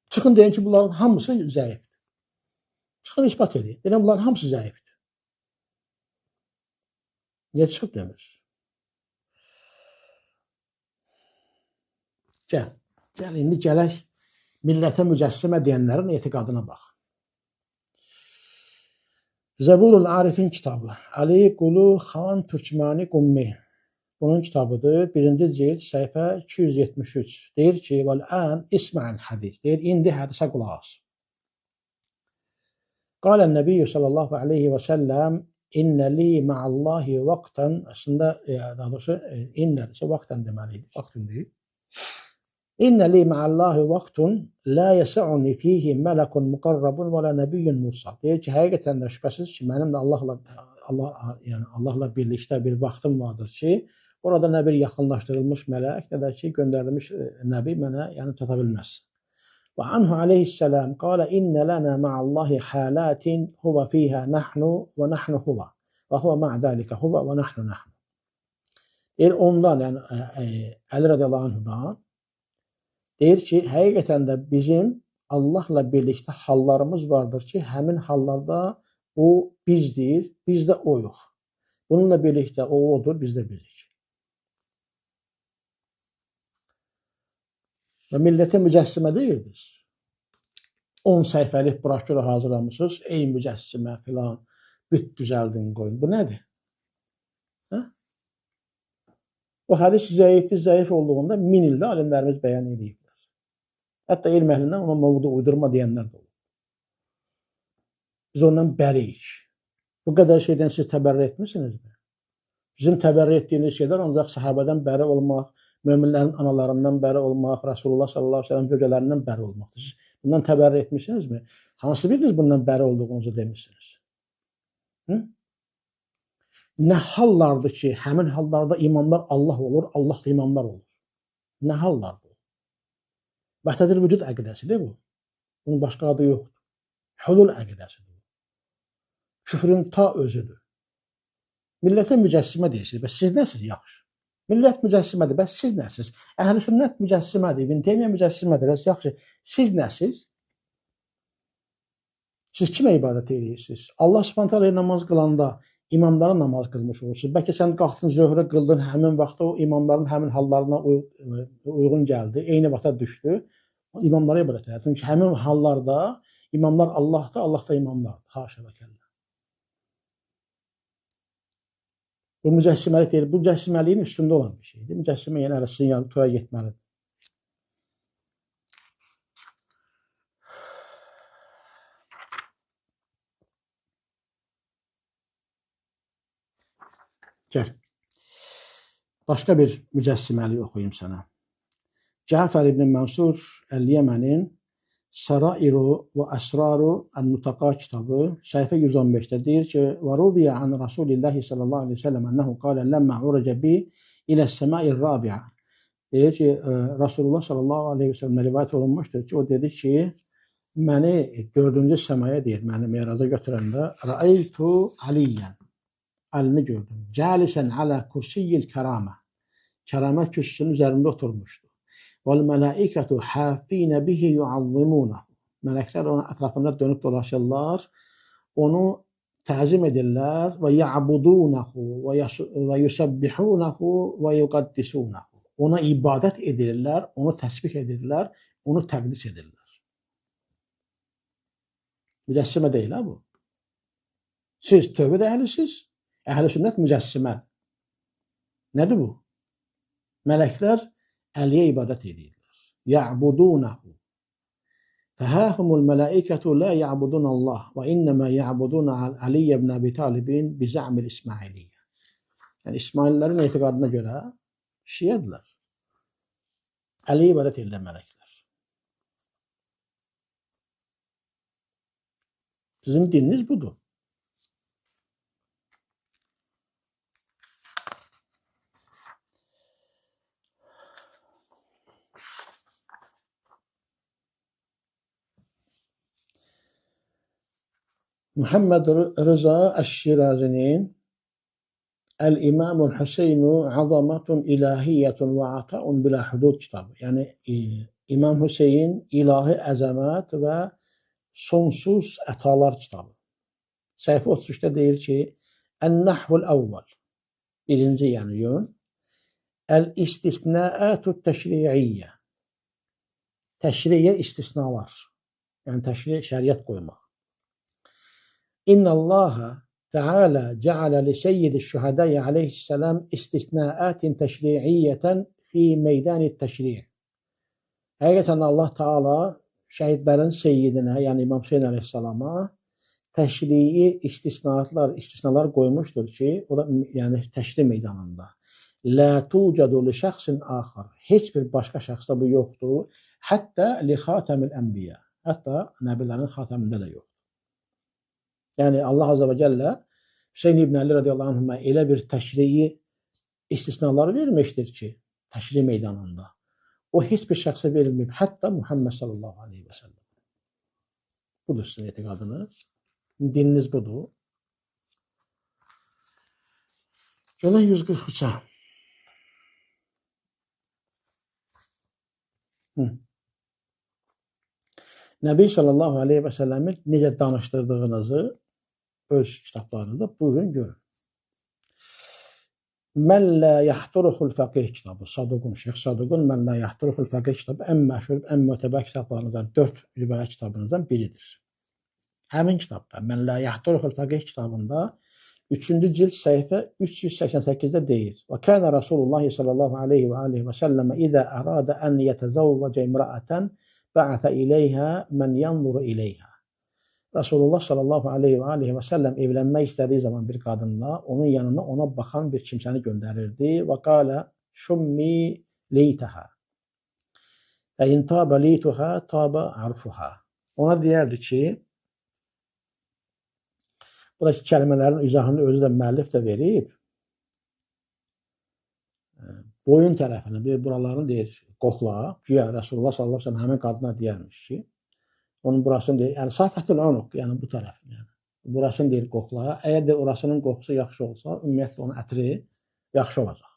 Çıxın deyin ki, bunların hamısı zəifdir. Çıxın isbat edin. Deyirəm, bunların hamısı zəifdir. Niyə çıxıb demir? Gəl. Gəl, indi gələk millətə mücəssimə deyənlərin etiqadına bax. Zəburul Arifin kitabı. Ali Qulu Xan Türkmani Qummi. Bunun kitabıdır. 1-ci cild səhifə 273. Deyir ki, vəl-ən isma'l hədis. Deyir, indi hədisə qulaq as. Qalə Nəbiyyü sallallahu aleyhi və səlləm innə li ma'allahi vaqtan, əslində, daha doğrusu, innə isə vaqtan deməli idi, vaqtun deyil. İnnə li ma'allahi vaqtun la yəsəuni fihi mələkun muqarrabun və la nəbiyyün mursal. Deyir ki, həqiqətən də şübhəsiz ki, mənim də Allahla birlikdə bir vaxtım vardır ki, orada nə bir yaxınlaşdırılmış mələk, nə də ki, göndərilmiş nəbi mənə yəni, çata bilməz. Və anhu aleyhisselam qalə innə lənə ma'allahi halatin huvə fiyhə nəhnu və nəhnu huvə və huvə ma'dalikə huvə və nəhnu nəhnu. Deyir, ondan, yəni Əli radiyallahu anhudan deyir ki, həqiqətən də bizim Allahla birlikdə hallarımız vardır ki, həmin hallarda o bizdir, biz də oyuq. Bununla birlikdə o odur, biz də bizik. Və millətə mücəssimə deyirdiniz. 10 səhifəlik broşüra hazırlamışsınız. Ey mücəssimə filan, büt düzəldin qoyun. Bu nədir? Hə? O hədis zəifdir, zəif olduğunda min ildə alimlərimiz bəyan ediblər. Hətta elm əhlindən ona mövdu uydurma deyənlər də olur. Biz ondan bəriyik. Bu qədər şeydən siz təbərrü etmisinizmi? Bizim təbərrü etdiyiniz şeylər ancaq sahabədən bəri olmaq, möminlərin analarından bəri olmaq, Rasulullah sallallahu aleyhi ve sellem cücələrindən bəri olmaqdır. Siz bundan təbərrü etmişsinizmi? Hansı biriniz bundan bəri olduğunuzu demişsiniz? Hı? Nə hallardır ki, həmin hallarda imamlar Allah olur, Allah da imamlar olur. Nə hallardır? Vəhdətil vücud əqidəsidir bu. Bunun başqa adı yoxdur. Hulul əqidəsidir. Küfrün ta özüdür. Millətə mücəssimə deyirsiniz. Bəs siz nəsiz yaxşı? Millət mücəssimədir. Bəs siz nəsiz? Əhl-i sünnət mücəssimədir. İbn Teymiyyə mücəssimədir. Bəs yaxşı. Siz nəsiz? Siz kimə ibadət edirsiniz? Allah Subhanahu taala namaz qılanda imamlara namaz qılmış olursunuz. Bəlkə sən qalxdın zöhrə qıldın, həmin vaxtda o imamların həmin hallarına uyğun gəldi, eyni vaxta düşdü. İmamlara ibadət edir. Çünki həmin hallarda imamlar Allahdır, Allah da imamlardır. Haşa və kəllə. Bu mücəssiməlik deyil. Bu mücəssiməliyin üstündə olan bir şeydir. Mücəssimə yəni hələ sizin yanı toya getməlidir. Gəl. Başqa bir mücəssiməlik oxuyayım sənə. Cəfər ibn Mənsur Əl-Yəmənin Sərairu və Əsraru Ən-Nutaqa kitabı səhifə 115-də deyir ki, və ruviya an Rasulillahi sallallahu aleyhi ve sellem ənəhu qalə ləmmə urəcə bi ilə-səmai rabi'a. Deyir ki, Rasulullah sallallahu aleyhi ve sellemə rivayət olunmuşdur ki, o dedi ki, məni dördüncü səmaya deyir, məni meraca götürəndə rəeytu Aliyyən, Əlini gördüm. Cəlisən alə kursiyyil kəramə. Kəramət kürsüsünün üzərində oturmuşdu. وَالْمَلَائِكَةُ حَافِينَ بِهِ يُعَظِّمُونَهُ. Mələklər onun ətrafında dönüb dolaşırlar, onu təzim edirlər və ya'budunahu və yusabbihunahu və yuqaddisunahu. Ona ibadət edirlər, onu təsbih edirlər, onu təqdis edirlər. Mücəssimə deyil ha bu. Siz tövbə də əhlisiniz, əhl-i sünnət mücəssimə. Nədir bu? Mələklər Əliyə ibadət edirlər. Ya'budunahu. Fəhəhumul mələikətu la ya'budun Allah və innəmə ya'budun Ali ibn Əbi Talibin bi zə'mil İsmailiyyə. Yəni İsmaillərin etiqadına görə şiədirlər. Əliyə ibadət edirlər mələklər. Sizin dininiz budur. Muhammed Rıza Əş-Şirazi'nin El-İmamul Hüseynu Azamatun İlahiyyetun və Ataun Bila Hudud kitabı. Yəni İmam Hüseyin ilahi əzəmət və sonsuz ətalar kitabı. Səhifə 33-də deyir ki, Ən-Nahvul Əvvəl, birinci yəni yön, El-İstisnaatut Təşri'iyyə, təşri'yə istisnalar, yəni təşri' şəriət qoymaq. İnna Allaha Teala ceale li seyyidi şühedai aleyhisselam istisnaatin teşri'iyyeten fi meydani teşri'. Həqiqətən Allah Teala şəhidlərin seyyidinə, yəni İmam Hüseyin aleyhisselama təşrii istisnaatlar, istisnalar qoymuşdur ki, o da yəni təşri meydanında. La tucadu li şəxsin axar. Heç bir başqa şəxsdə bu yoxdur. Hətta li xatemil enbiya. Hətta nəbilərin xatamında da yoxdur. Yəni Allah Azze və Cəllə Hüseyin İbn Əli radiyallahu anhuma elə bir təşrii istisnaları vermişdir ki, təşri meydanında. O heç bir şəxsə verilməyib, hətta Muhammed sallallahu aleyhi və səlləm. Budur sizin etiqadınız. Dininiz budur. Gələk 143-ə. Nəbi sallallahu aleyhi və səlləmi necə danışdırdığınızı öz kitablarında buyurun görün. Mən lə yahduruhul fəqih kitabı, Saduqun, Şeyx Saduqun Mən lə yahduruhul fəqih kitabı ən məşhur, ən mötəbər kitablarından, 4 rivayət kitabınızdan biridir. Həmin kitabda, Mən lə yahduruhul fəqih kitabında 3-cü cild səhifə 388-də deyir. Və kənə Rasulullah sallallahu aleyhi və aleyhi və səlləmə idə əradə ən yətəzəvvəcə imraətən bəətə ileyhə mən yanzuru ileyhə. Rasulullah sallallahu aleyhi və aleyhi və səlləm evlənmək istədiyi zaman bir qadınla onun yanına ona baxan bir kimsəni göndərirdi. Və qalə şummi leytəhə və in tabə leytuhə tabə arfuhə. Ona deyərdi ki, buradakı kəlmələrin izahını özü də müəllif də verib, boyun tərəfini, bir buralarını deyir, qoxla. Güya Rəsulullah sallallahu əleyhi və səlləm həmin qadına deyərmiş ki, onun burasını deyir, yəni Safətül Unuq, yəni bu tərəfini, yəni burasını deyir qoxla. Əgər də orasının qoxusu yaxşı olsa, ümumiyyətlə onun ətri yaxşı olacaq.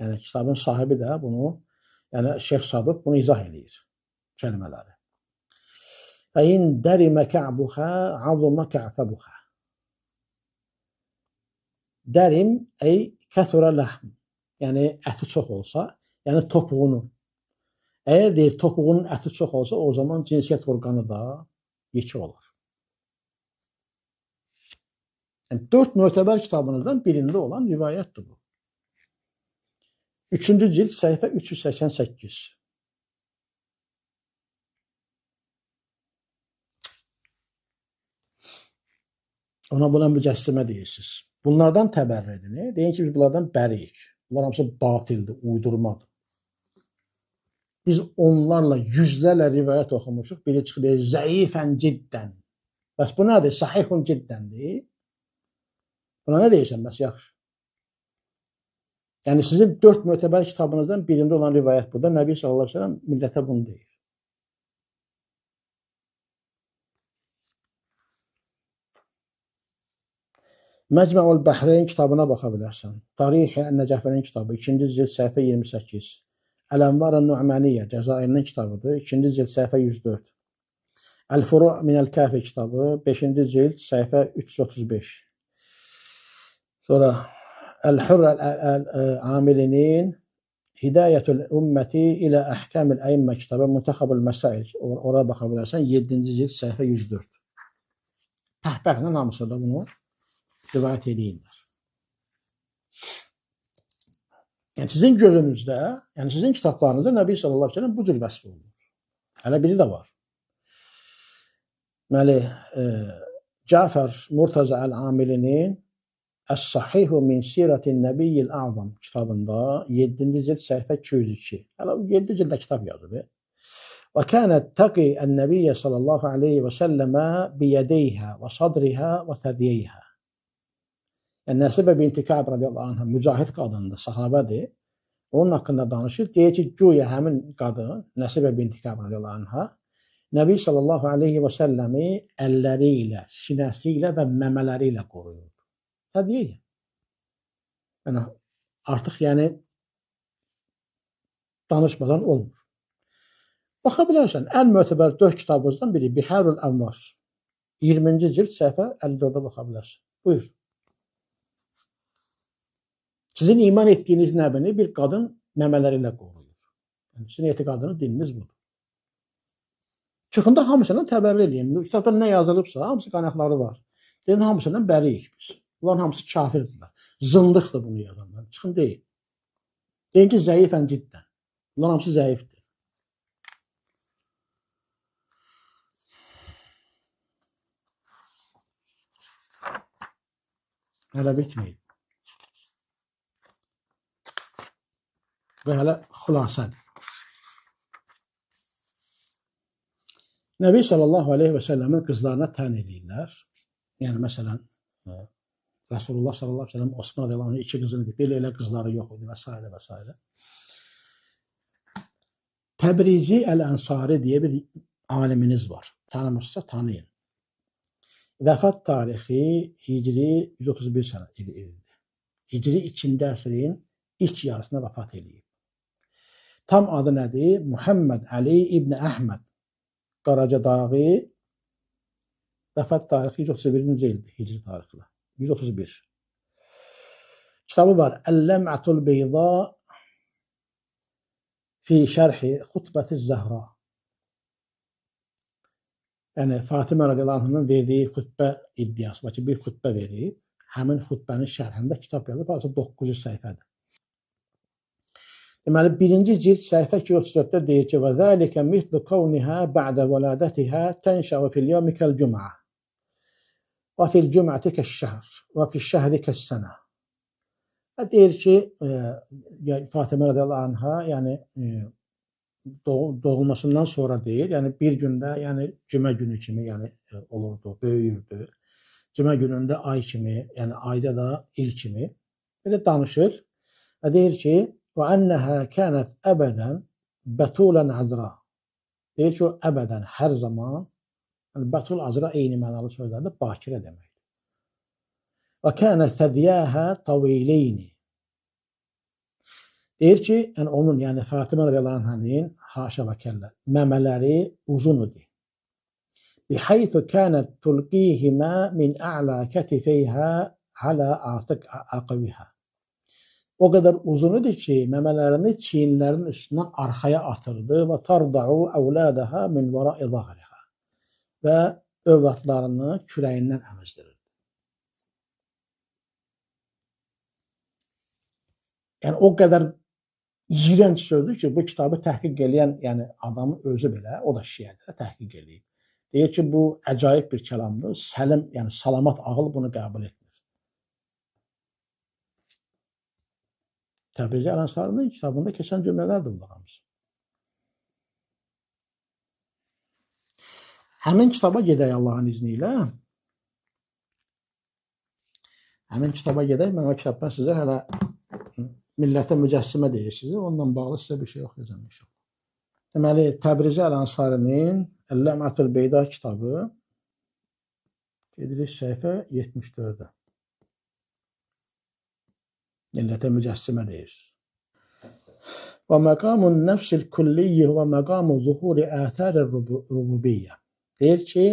Yəni kitabın sahibi də bunu, yəni Şeyx Saduq bunu izah eləyir kəlmələri. Fə in dərimə kə'buhə azuma kə'fəbuhə. Dərim ey kəthurələhm. Yəni əti çox olsa, yəni topuğunun. Əgər deyir topuğunun əti çox olsa, o zaman cinsiyyət orqanı da yeki olar. Yəni 4 mötəbər kitabınızdan birində olan rivayətdir bu. 3-cü cild səhifə 388. Ona buna mücəssimə deyirsiniz. Bunlardan təbərrü edin. Deyin ki, biz bunlardan bəriyik. Bunlar hamısı batildir, uydurmadır. Biz onlarla yüzlərlə rivayət oxumuşuq. Biri çıxır, deyir, zəifən ciddən. Bəs bu nədir? Sahihun ciddəndir. Buna nə deyirsən? Bəs yaxşı. Yəni sizin 4 mötəbər kitabınızdan birində olan rivayət burada. Nəbi sallallahu əleyhi və səlləm millətə bunu deyir. Məcməul Bəhreyn kitabına baxa bilərsən. Tarixi Ən-Nəcəfinin kitabı, 2-ci cild səhifə 28. Əl-Ənvar Əl-Nu'maniyyə, Cəzairinin kitabıdır, 2-ci cild səhifə 104. Əl-Furu' Minəl-Kafi kitabı, 5-ci cild səhifə 335. Sonra Əl-Hurr Əl-Amilinin Hidayətül Ümməti ilə Əhkamil Əimmə kitabı, Muntaxabul Məsail, ora baxa bilərsən, 7-ci cild səhifə 104. Pəhpəhlə hamısı da bunu rivayət eləyirlər. Yəni sizin gözünüzdə, yəni sizin kitablarınızda Nəbi sallallahu əleyhi və səlləm bu cür vəsf olunur. Hələ biri də var. Deməli, Cəfər Murtaza Əl-Amilinin Əs-Sahihu min Siratin Nəbiyyil A'zam kitabında 7-ci cild səhifə 202. Hələ 7 cildə kitab yazıb. Və kənət təqi ən-Nəbiyyə sallallahu əleyhi və səlləmə biyədeyhə və sadrihə və thədiyeyhə. Yəni, Nəsibə binti Kəb radiyallahu anhə mücahid qadındır, sahabədir. Onun haqqında danışır. Deyir ki, güya həmin qadın, Nəsibə binti Kəb radiyallahu anhə, Nəbi sallallahu aleyhi və səlləmi əlləri ilə, sinəsi ilə və məmələri ilə qoruyurdu. Təbii. Yəni, artıq yəni, danışmadan olmur. Baxa bilərsən, ən mötəbər 4 kitabımızdan biri Biharul Ənvar. 20-ci cild səhifə 54-ə baxa bilərsən. Buyur. Sizin iman etdiyiniz nəbini bir qadın məmələri ilə qoruyur. Yəni, sizin etiqadınız, dininiz budur. Çıxın da hamısından təbərrü eləyin. Kitabda nə yazılıbsa, hamısı qaynaqları var. Deyin, hamısından bəriyik biz. Bunların hamısı kafirdirlər. Zındıqdır bunu yazanlar. Çıxın deyin. Deyin ki, zəifən ciddən. Bunların hamısı zəifdir. Hələ bitməyib. Və hələ xülasədir. Nəbi sallallahu aleyhi və səlləmin qızlarına tən eləyirlər. Yəni, məsələn, Rasulullah sallallahu aleyhi və səlləm Osman radiyallahu anh iki qızını deyib, belə-elə qızları yox idi və s. və s. Təbrizi Əl-Ənsari deyə bir aliminiz var. Tanımırsa tanıyın. Vəfat tarixi Hicri 131 sənə ildir. Hicri 2-ci əsrin ilk yarısında vəfat eləyib. Tam adı nədir? Muhammed Əli İbni Əhməd Qaracadağı vəfat tarixi 131-ci ildir, Hicri tarixlə. 131. Kitabı var. Əl-Ləm'atul Beyza fi şərhi Xutbəti Zəhra. Yəni, Fatimə radiyallahu anh'ın verdiyi xutbə iddiası var ki, bir xutbə verib, həmin xutbənin şərhində kitab yazıb, hardasa 900 səhifədir. Deməli, birinci cild səhifə 234-də deyir ki, və zəlikə mislu kavniha ba'də vəladətihə tənşəu fil yevmi kəl-cümə və fil-cüməti kəş-şəhr və fil-şəhri kəs-sənə. Deyir ki, Fatimə radiyallahu anh'a, yəni doğulmasından sonra deyir, yəni bir gündə, yəni cümə günü kimi, yəni olurdu, böyüyürdü. Cümə günündə ay kimi, yəni ayda da il kimi belə danışır və deyir ki, və ennəhə kənət əbədən bətulən azra. Deyir ki, o əbədən, hər zaman, yəni bətul azra eyni mənalı sözlərdir, bakirə deməkdir. Və kənə sədyəhə tavileyni. Deyir ki, yəni onun, yəni Fatimə radiyallahu anhanın, haşa və kəllə, məmələri uzun idi. Bihaythu kənət tulqihimə min ə'la kətifeyhə alə aqviha. O qədər uzun idi ki, məmələrini çiyinlərin üstündən arxaya atırdı və tarda'u əvladaha min vara'i zahriha və övladlarını kürəyindən əmizdirirdi. Yəni o qədər iyrənc sözdür ki, bu kitabı təhqiq eləyən, yəni adamın özü belə, o da şiədir, təhqiq eləyib. Deyir ki, bu əcaib bir kəlamdır. Səlim, yəni salamat ağıl bunu qəbul etmir. Təbrizi Əl-Ənsarinin kitabında keçən cümlələrdir bunlar hamısı. Həmin kitaba gedək Allahın izni ilə. Həmin kitaba gedək. Mən o kitabdan sizə hələ millətə mücəssimə deyirsiniz. Onunla bağlı sizə bir şey oxuyacağam inşallah. Deməli, Təbrizi Əl-Ənsarinin Əl-Ləmətül Beyda kitabı gedirik səhifə 74-ə. Millətə mücəssimə deyirsiniz. Və məqamun nəfsil külliyyi və məqamu zuhuri ətəri rububiyyə. Deyir ki,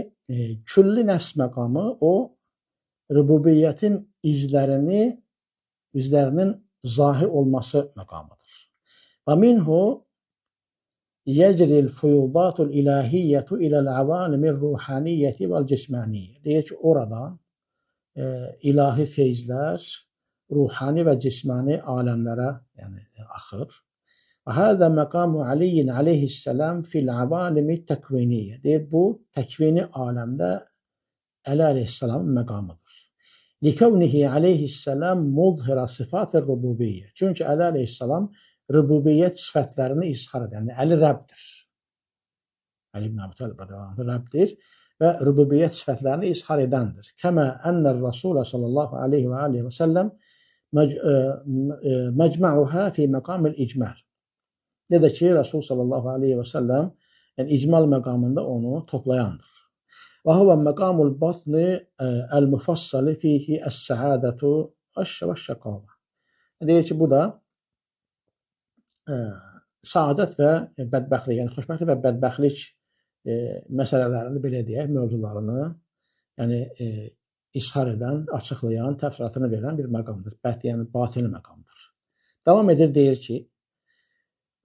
külli nəfs məqamı o rububiyyətin izlərinin zahir olması məqamıdır. Və minhu yecril fuyudatul ilahiyyətu iləl əvalimir ruhaniyyəti vəl cismaniyyə. Deyir ki, oradan ilahi feyzlər ruhani və cismani aləmlərə yəni, axır. Və həzə məqamu Aliyyin aleyhissalam fil əvalimi təkviniyyə. Deyir, bu təkvini aləmdə Əli aleyhissalamın məqamıdır. Likəvnihi aleyhissalam muzhira sıfatı rububiyyə. Çünki Əli aleyhissalam rububiyyət sifətlərini izhar edir. Yəni, Əli Rəbdir. Əli ibn Əbi Talib Rəbdir və rububiyyət sifətlərini izhar edəndir. Kəmə ənər Rəsulə sallallahu aleyhi və aleyhi və səlləm məcma'uha fi məqamil icmal. Necə ki, Rəsul sallallahu aleyhi və səlləm yəni, icmal məqamında onu toplayandır. Və huvə məqamul batni əl-mufassali fihi əs-səadətu əş-şəqavə. Deyir ki, bu da saadət və bədbəxtlik, yəni xoşbəxtlik və bədbəxtlik məsələlərini, belə deyək, mövzularını, yəni ishar edən, açıqlayan, təfsiratını verən bir məqamdır. Bət, yəni batini məqamdır. Davam edir, deyir ki,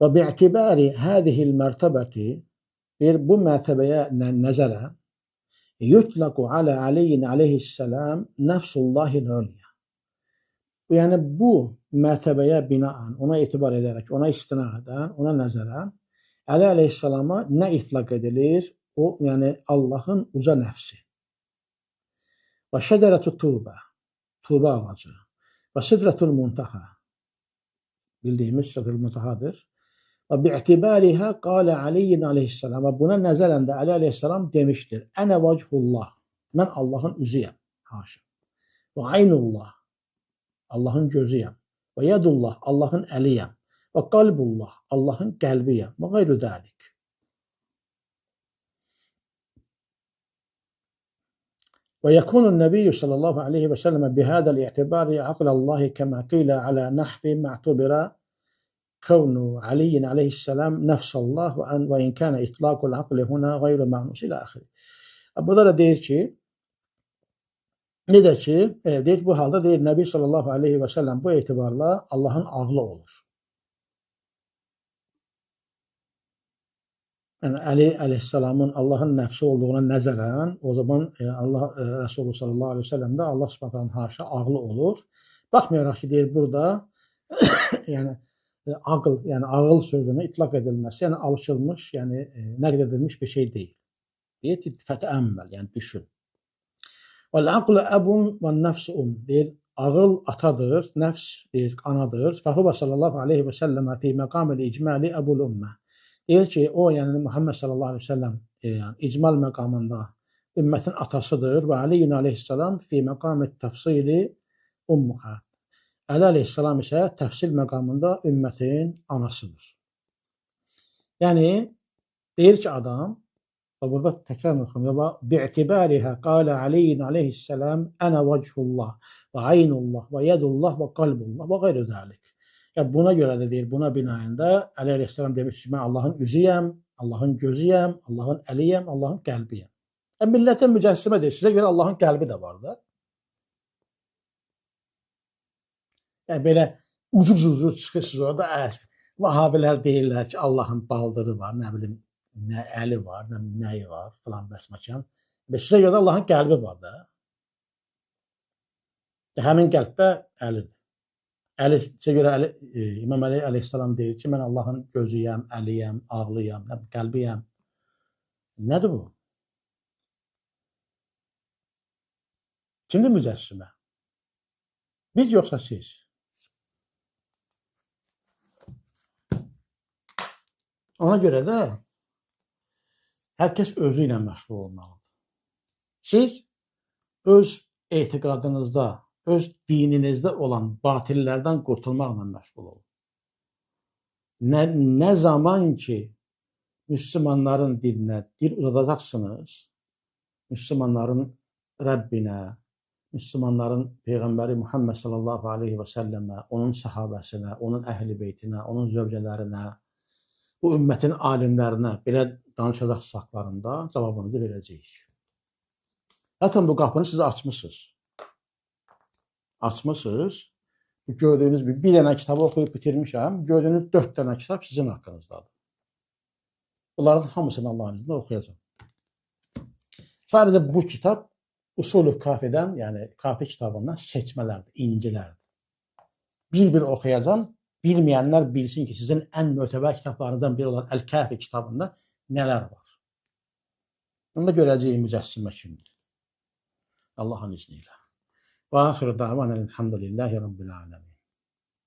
və bi'tibari hədihil mərtəbəti, deyir, bu mərtəbəyə nəzərən yutlaqu alə Aliyyin aleyhissalam nəfsullahil ulya. Yəni, bu mərtəbəyə binaən, ona etibar edərək, ona istinadən, ona nəzərən Əli aleyhissalama nə itlaq edilir? O, yəni Allahın uca nəfsi. Və şəcərətü Tuba, Tuba ağacı. Və sidrətul muntaha, bildiyimiz sidrətul muntahadır. Və bi'tibarihə qalə Aliyyin aleyhissalam. Və buna nəzərən də Əli aleyhissalam demişdir. Ənə vachullah, mən Allahın üzüyəm. Haşa. Və aynullah, Allahın gözüyəm. Və yədullah, Allahın əliyəm. Və qalbullah, Allahın qəlbiyəm. Və qeyru dəlik. Və yəkunun nəbiyyü sallallahu aleyhi və səlləmə bihədəl i'tibari aqlallahi kəmə qilə alə nəhvi mə'tubirə kevnu Aliyyin aleyhissalam nəfsallah və in kənə itlaqul aqli huna qeyru ma'nus ilə axiri. Burada da deyir ki, necə ki, deyir, bu halda deyir, Nəbi sallallahu aleyhi və səlləm bu etibarla Allahın ağlı olur. Yəni, Əli əleyhissalamın Allahın nəfsi olduğuna nəzərən, o zaman Allah Rəsulü sallallahu aleyhi və səlləm də Allah subhanahu haşa ağlı olur. Baxmayaraq ki, deyir, burada yəni, ağıl, yəni ağıl sözünə itlaq edilməsi, yəni alışılmış, yəni nəql edilmiş bir şey deyil. Deyir ki, fətəəmməl, yəni düşün. Vəl-aqlu əbun və-nəfsu um. Deyir, ağıl atadır, nəfs deyir, anadır. Fəhuvə sallallahu aleyhi və səlləmə fi məqamil icmali əbul ümmə. Deyir ki, o, yəni Muhammed sallallahu aleyhi və səlləm yəni, icmal məqamında ümmətin atasıdır və Aliyyun aleyhissalam fi məqamil təfsili ummuha. Əli aleyhissalam isə təfsil məqamında ümmətin anasıdır. Yəni, deyir ki, adam, və burada təkrar oxuyum, və bi'tibariha qala Aliyyün aleyhisselam ənə vəchullah və aynullah və yədullah və qalbullah və qeyri zəlik. Yəni, buna görə də deyir, buna binaən də Əli aleyhisselam demiş ki, mən Allahın üzüyəm, Allahın gözüyəm, Allahın əliyəm, Allahın qəlbiyəm. Yəni, millətin mücəssimə deyir, sizə görə Allahın qəlbi də var da. Yəni, belə ucuz-ucuz çıxırsınız orada, Vahabilər deyirlər ki, Allahın baldırı var, nə bilim, nə əli var, nə nəyi var, filan bəsməkan. Və sizə görə Allahın qəlbi var da. Həmin qəlb də əlidir. Əli, sizə görə əli, İmam Əli əleyhissalam deyir ki, mən Allahın gözüyəm, əliyəm, ağlıyam, qəlbiyəm. Nədir bu? Kimdir mücəssimə? Biz yoxsa siz? Ona görə də hər kəs özü ilə məşğul olmalıdır. Siz öz etiqadınızda, öz dininizdə olan batillərdən qurtulmaqla məşğul olun. Nə zaman ki, Müslümanların dilinə dil uzadacaqsınız, Müslümanların Rəbbinə, Müslümanların Peyğəmbəri Muhammed sallallahu aleyhi və səlləmə, onun sahabəsinə, onun əhl-i beytinə, onun zövcələrinə, bu ümmətin alimlərinə belə danışacaqsınız haqlarında cavabınızı verəcəyik. Zaten bu qapını siz açmışsınız. Açmışsınız. Gördüyünüz bir dənə kitabı oxuyub bitirmişəm. Gördüyünüz 4 dənə kitab sizin haqqınızdadır. Bunların hamısını Allahın izni oxuyacağam. Sadəcə bu kitab Usulü Kafidən, yəni Kafi kitabından seçmələrdir, incilərdir. Bir-bir oxuyacağam. Bilməyənlər bilsin ki, sizin ən mötəbər kitablarınızdan biri olan Əl-Kafi kitabında nələr var. Bunu da görəcəyik mücəssimə kimdir. Allahın izni ilə. Və axiru davana elhamdülillahi Rabbil aləmin.